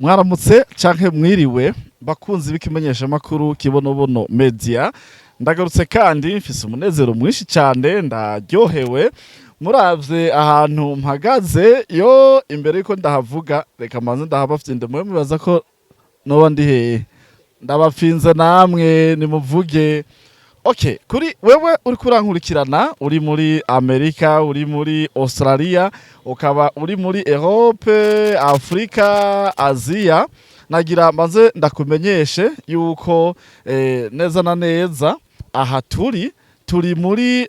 Mwaramutse canke mwiriwe, bakunzi b'ikimenyeshamakuru Kibonobono Media. Ndagarutse kandi mfise umunezero mwinshi cyane, ndaryohewe. Muravye ahantu mpagaze, yo imbere yuko ndahavuga, reka manze ndahabafyinde. Mwe mubaza ko noba ndi hehe? Ndabapfinze, namwe nimuvuge. Okay, kuri wewe uriko urankurikirana, uri muri Amerika, uri muri Australia, ukaba uri muri Europe, Afrika, Aziya, nagira maze ndakumenyeshe yuko neza na neza aha turi muri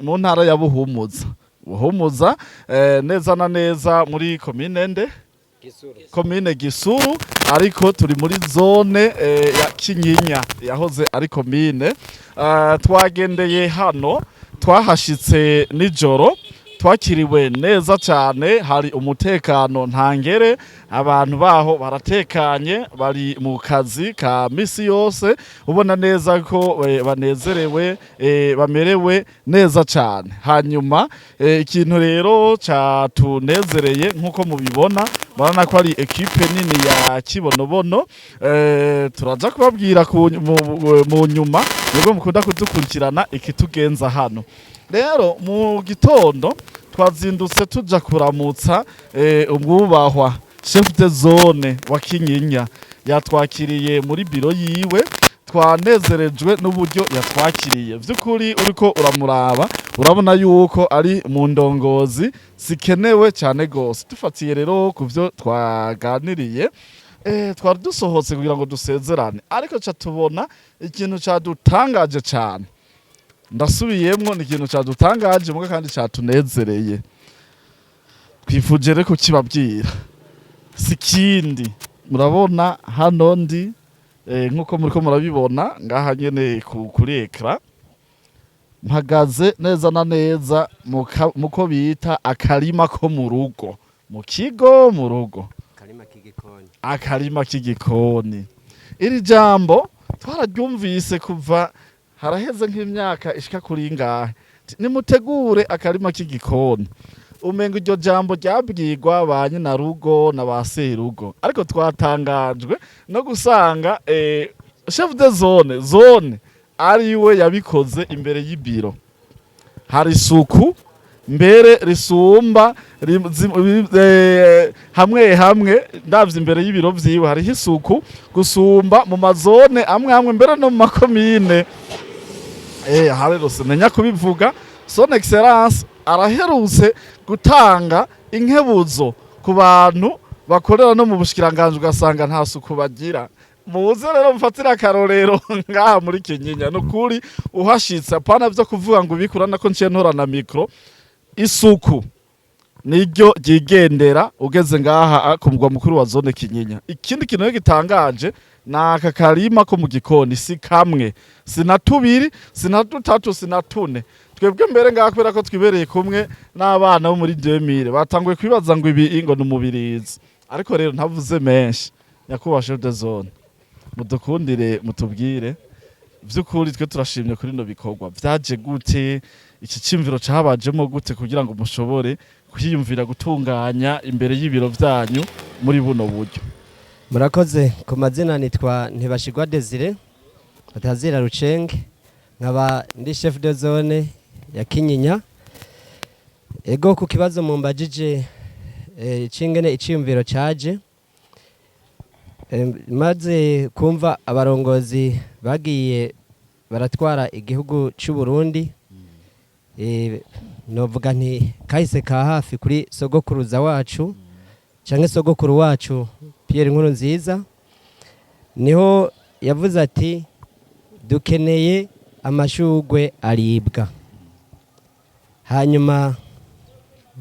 mu ntara ya Buhumuza. Buhumuza, neza na neza muri komine nde? Komine Gisuru, ariko turi muri zone ya Kinyinya yahoze ari komine. Twagendeye hano, twahashitse nijoro, twakiriwe neza cyane, hari umutekano ntangere, abantu baho baratekanye, bari mu kazi ka misi yose, ubona neza ko banezerewe, bamerewe neza cyane. Hanyuma ikintu rero catunezereye, nk'uko mubibona, murabona ko ari équipe nini ya Kibonobono. Turaja kubabwira mu nyuma, nibwo mukunda kudukurikirana ikitugenza hano. Rero mu gitondo twazindutse tuja kuramutsa umwubahwa chef de zone wa Kinyinya. Yatwakiriye muri biro yiwe, twanezerejwe n'uburyo yatwakiriye. Vy'ukuri uriko uramuraba, urabona yuko ari mu ndongozi zikenewe cyane gose. Dufatiye rero ku vyo twaganiriye, twari dusohotse kugira ngo dusezerane, ariko ca tubona ikintu cadutangaje cyane. Ndasubiyemwo, ni ikintu cadutangaje muga kandi catunezereye, twifuje rero kukibabwira. Si kindi, murabona hano ndi, nk'uko muriko murabibona ngaha nyene kuri écran, mpagaze neza na neza muko bita akarima ko mu rugo, mu kigo, mu rugo. Akarima k'igikoni. Akarima k'igikoni. Iri jambo twararyumvise kuva haraheze nk'imyaka ishika kuri ngahe: "Nimutegure akarima k'igikoni." Umenga iryo jambo ryabwirwa ba nyinarugo na ba serugo, ariko twatangajwe no gusanga chef de zone ariwe yabikoze imbere y'ibiro. Hari isuku mbere risumba hamwe hamwe. Ndavye imbere y'ibiro vyiwe, hariho isuku gusumba mu mazone amwe amwe, mbere no mu makomine. Aha rero simenya kubivuga, Son Excellence araherutse gutanga inkebuzo ku bantu bakorera no mu bushikiranganji, ugasanga nta suku bagira. Muze rero mufatire akarorero ngaha muri Kinyinya. Nukuri uhashitse, apana vyo kuvuga ngo ubikura nako nciye ntora na micro, isuku niryo ryigendera ugeze ngaha ku mugwa mukuru wa zone Kinyinya. Ikindi kintu rero gitangaje ni aka karima ko mu gikoni. Si kamwe, si na tubiri, si na dutatu, si na tune. Twebwe mbere ngaha, kubera ko twibereye kumwe n'abana bo muri 2000, batanguye kwibaza ngo ibi ngo ni umubirizi. Ariko rero ntavuze menshi, nyakubahwa chef de zone, mudukundire mutubwire vy'ukuri, twe turashimye kuri ino bikorwa. Vyaje gute? Iki cimviro cabajemo gute kugira ngo mushobore kwiyumvira gutunganya imbere y'ibiro vyanyu muri buno buryo? Murakoze. Ku mazina nitwa Ntibashirwa Desire batazira Rucenge, nkaba ndi chef de zone ya Kinyinya. Ego, ku kibazo mumbajije cingene iciyumviro caje, maze kumva abarongozi bagiye baratwara igihugu c'u Burundi, novuga nti kahise ka hafi kuri sogokuruza wacu canke sogokuru wacu Pierre Nkurunziza, niho yavuze ati: "Dukeneye amashugwe aribwa." Hanyuma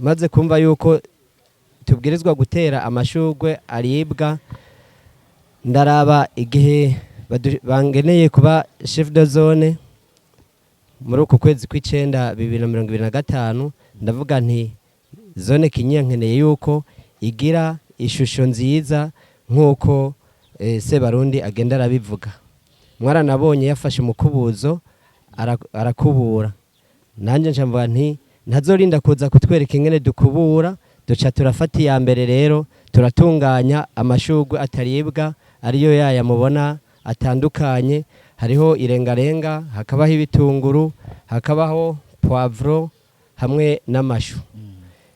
maze kumva yuko tubwirizwa gutera amashugwe aribwa, ndaraba igihe bangeneye kuba chef de zone muri uku kwezi kw'icenda 2025, ndavuga nti zone Kinyinya nkeneye yuko igira ishusho nziza nk'uko Sebarundi agenda arabivuga. Mwaranabonye yafashe umukubuzo arakubura, nanjye nca mvuga nti ntazorinda kuza kutwereka ingene dukubura. Duca turafata iya mbere rero, turatunganya amashurwe ataribwa, ariyo yaya mubona atandukanye. Hariho irengarenga, hakabaho ibitunguru, hakabaho poivron hamwe n'amashu.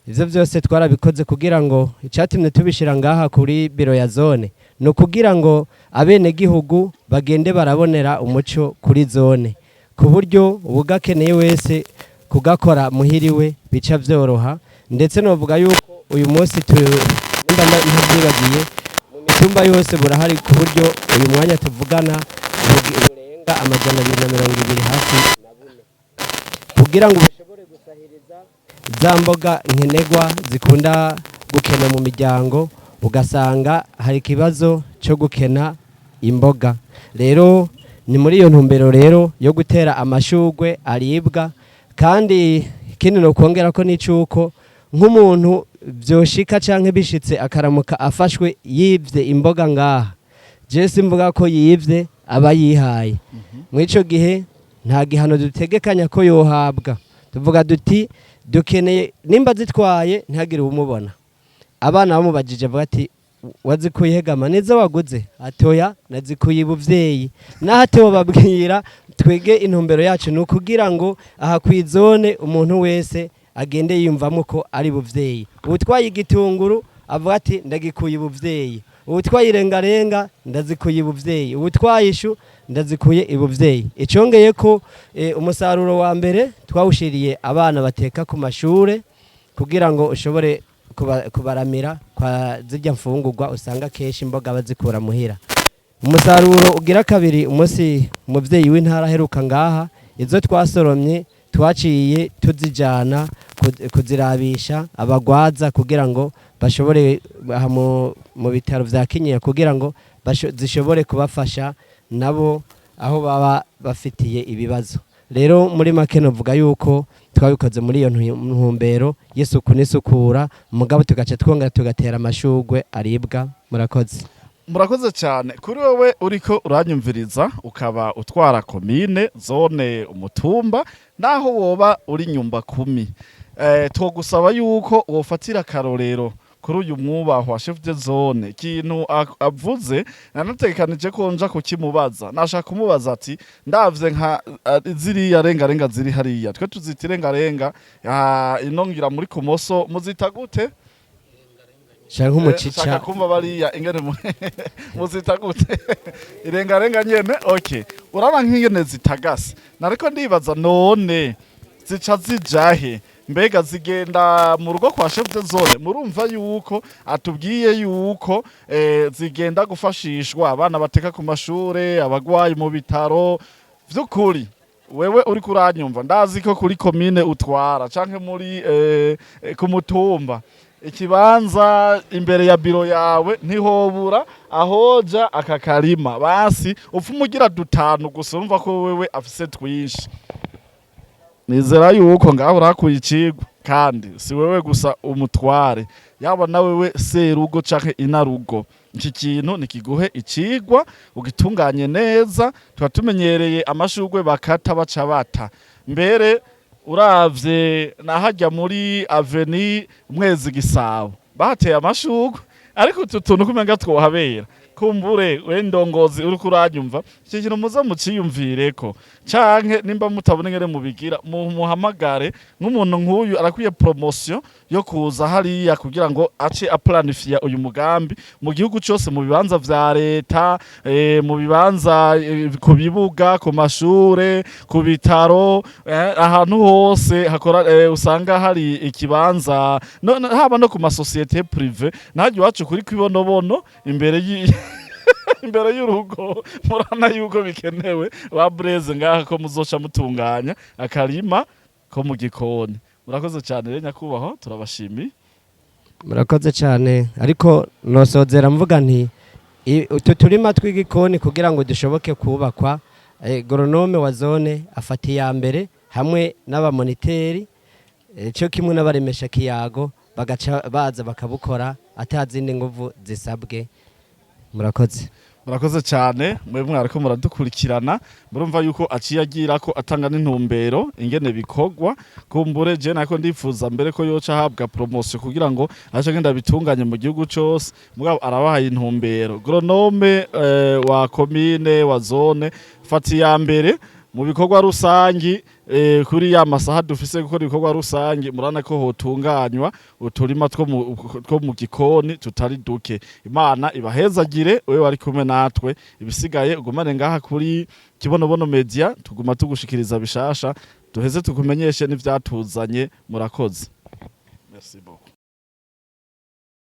Ivyo byose twarabikoze kugira ngo, icyatumye tubishira ngaha kuri biro ya zone ni ukugira ngo abenegihugu bagende barabonera umuco kuri zone, ku buryo uwugakeneye wese kugakora muhiriwe bica vyoroha. Ndetse novuga yuko uyu munsi nimba ntabyibagiye, mu mitumba yose burahari, ku buryo uyu mwanya tuvugana burenga 220 hafi na bune, kugira ngo bushobore gusahiriza za mboga nkenerwa zikunda gukena mu miryango. Ugasanga hari ikibazo cyo gukena imboga. Rero ni muri iyo ntumbero rero yo gutera amashurwe aribwa. Kandi ikindi ni ukongera ko n'icuko nk'umuntu vyoshika canke bishitse akaramuka afashwe yivye imboga ngaha, je simvuga ko yivye, aba yihaye. Muri ico gihe nta gihano dutegekanya ko yohabwa. Tuvuga duti dukeneye nimba zitwaye ntihagire uwumubona. Abana bamubajije, avuga ati: "Wazikuye hegama nizo waguze?" Atoya, nazikuye ibuvyeyi. Naho atobabwira, twege intumbero yacu ni ukugira ngo aha kw'izone umuntu wese agende yiyumvamo ko ari buvyeyi. Uwutwaye igitunguru avuga ati: "Ndagikuye ibuvyeyi." Uwutwaye irengarenga: "Ndazikuye ibuvyeyi." Uwutwaye ishu: "Ndazikuye ibuvyeyi." Icongeye ko umusaruro wa mbere twawushiriye abana bateka ku mashure, kugira ngo ushobore kubaramira kwa zirya mfungurwa usanga kenshi imboga bazikura muhira. Umusaruro ugira kabiri, umunsi umuvyeyi w'intara aheruka ngaha, izo twasoromye twaciye tuzijana kuzirabisha abagwaza, kugira ngo bashobore aha mu bitaro vya Kinyinya, kugira ngo zishobore kubafasha nabo aho baba bafitiye ibibazo. Rero muri make novuga yuko twabikoze muri iyo ntumbero y'isuku n'isukura, mugabo tugaca twongera tugatera amashurwe aribwa. Murakoze. Murakoze cyane. Kuri wowe uriko uranyumviriza, ukaba utwara komine, zone, umutumba, naho woba uri nyumba kumi, twogusaba yuko wofatira akarorero kuri uyu mwubahwa chef de zone. Ikintu avuze nanategekanije ko nja kukimubaza. Nashaka kumubaza ati: ndavye nka ziriya rengarenga ziri hariya, twe tuzita irengarenga, ino ngira muri kumoso muzita gute? Shaka nk'umucica. Shaka kumva bariya ingene muzita gute. Irengarenga nyene, okay. Urabona nk'ingene zitagase, nariko ndibaza: none zica zijahe? Mbega zigenda mu rugo kwa chef de zone? Murumva yuko atubwiye yuko zigenda gufashishwa abana bateka ku mashure, abagwayi mu bitaro. Vy'ukuri wewe uri kuranyumva, ndazi ko kuri komine utwara canke muri ku mutumba, ikibanza imbere ya biro yawe ntihobura ahoja aka karima. Basi upfa ugira dutanu gusa, urumva ko wewe afise twinshi. Nizera yuko ngaho urakuye icigwa. Kandi si wewe gusa umutware, yaba na wewe serugo canke inarugo, iki kintu nikiguhe icigwa ugitunganye neza. Tuba tumenyereye amashurwe bakata baca bata. Mbere uravye nahajya muri avenue Mwezi Gisabo bahateye amashurwe, ariko utu tuntu kumenga twohabera. Kumbure we ndongozi uriko uranyumva, iki kintu muze muciyumvireko, canke nimba mutabona ingene mubigira, muhamagare nk'umuntu nk'uyu arakwiye promotion yo kuza hariya kugira ngo ace aplanifiya uyu mugambi mu gihugu cose, mu bibanza vya leta, mu bibanza, ku bibuga, ku mashure, ku bitaro, ahantu hose hakora usanga hari ikibanza, haba no ku masosiyete privé. Nahajya iwacu kuri Kwibonobono imbere y'urugo, murabona yuko bikenewe ba Breze ngaha ko muzoca mutunganya akarima ko mu gikoni. Murakoze cyane rero nyakubahwa, turabashimiye. Murakoze cyane. Ariko nosozera mvuga nti utu turima tw'igikoni kugira ngo dushoboke kubakwa, goronome wa zone afata iya mbere hamwe n'abamoniteri, cyo kimwe n'abaremesha kiyago, bagaca baza bakabukora ata zindi nguvu zisabwe. Murakoze. Murakoze cyane mwe mwariko muradukurikirana. Murumva yuko aciye agira ko atanga n'intumbero ingene bikorwa. Kumbure je nako ndifuza mbere ko yoca ahabwa promotion kugira ngo ace agenda bitunganye mu gihugu cose, mugabo arabahaye intumbero. Agronome wa commune, wa zone, fata iya mbere mu bikorwa rusangi kuri ya masaha dufise gukora ibikorwa rusangi. Murabona ko hotunganywa uturima two mu gikoni tutari duke. Imana ibahezagire wewe wari kumwe natwe. Ibisigaye ugumane ngaha kuri Kibonobono Media, tuguma tugushikiriza bishasha, duheze tukumenyeshe n'ivyatuzanye. Murakoze, merci beaucoup.